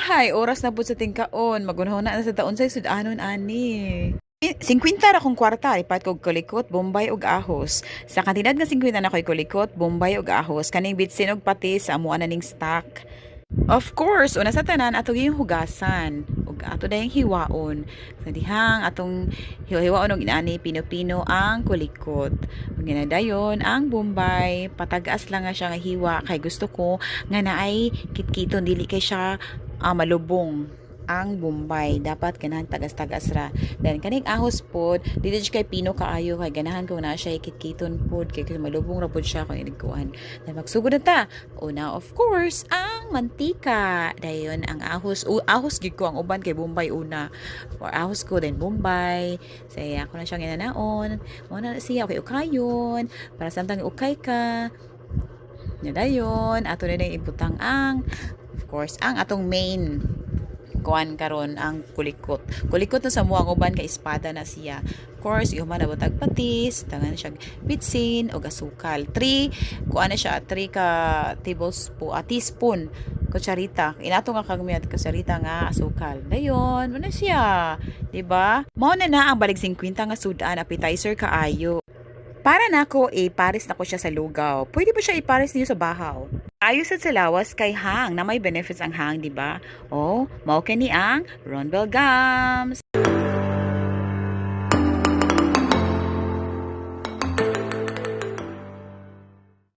Usahay, oras na pud sa tingkaon. Magunahuna na sa taon sa sudanon ani. 50 ra akong kwarta, ipat kog kulikot, bombay ug ahos. Sa kantidad nga 50 na ko'y kulikot, bombay ug ahos, kaning bitsin ug patis amo na ning stock. Of course, una sa tanan ato yung hugasan ug ato dayong hiwaon. Sa dihang atong hiwa-hiwaon og inani pino-pino ang kulikot. Ug dayon ang bombay, patagas lang nga siya nga hiwa kay gusto ko nga naay kitkiton, dili kay siya malubong ang bombay. Dapat ganahan tagas-tagas ra. Then kaning ahos pod, dili siya kay pino kaayo kay ganahan ko na siya kitkiton pod kay malubong ra pod siya kung inigkuan. Then magsugod na ta. Una, of course, ang mantika. Dayon ang ahos. Ahos gid ko, ang uban kay bombay una. Or ahos ko then bombay. Say ako na siyang inanaon. Mo na siya okay ukayon para samtang ukay ka. Nya dayon ato na ibutang ang, of course, ang atong main kuan karon, ang kulikot. Kulikot na sa muang, uban kay espada na siya. Of course, ihuman na butag patis, tangan siya bitsin o asukal. 3 kuan na siya, 3 ka tablespoon, teaspoon kutsarita. Inato nga kagmiyat kutsarita nga asukal. Dayon, mo na siya, di ba? Mao na na ang balig 50 nga sudan, appetizer kaayo. Para nako, ipares nako siya sa lugaw. Pwede ba siya ipares niyo sa bahaw? Ayo sad sa lawas kay hang, na may benefits ang hang, di ba? Oh, mao kini ang Ronbel Gums.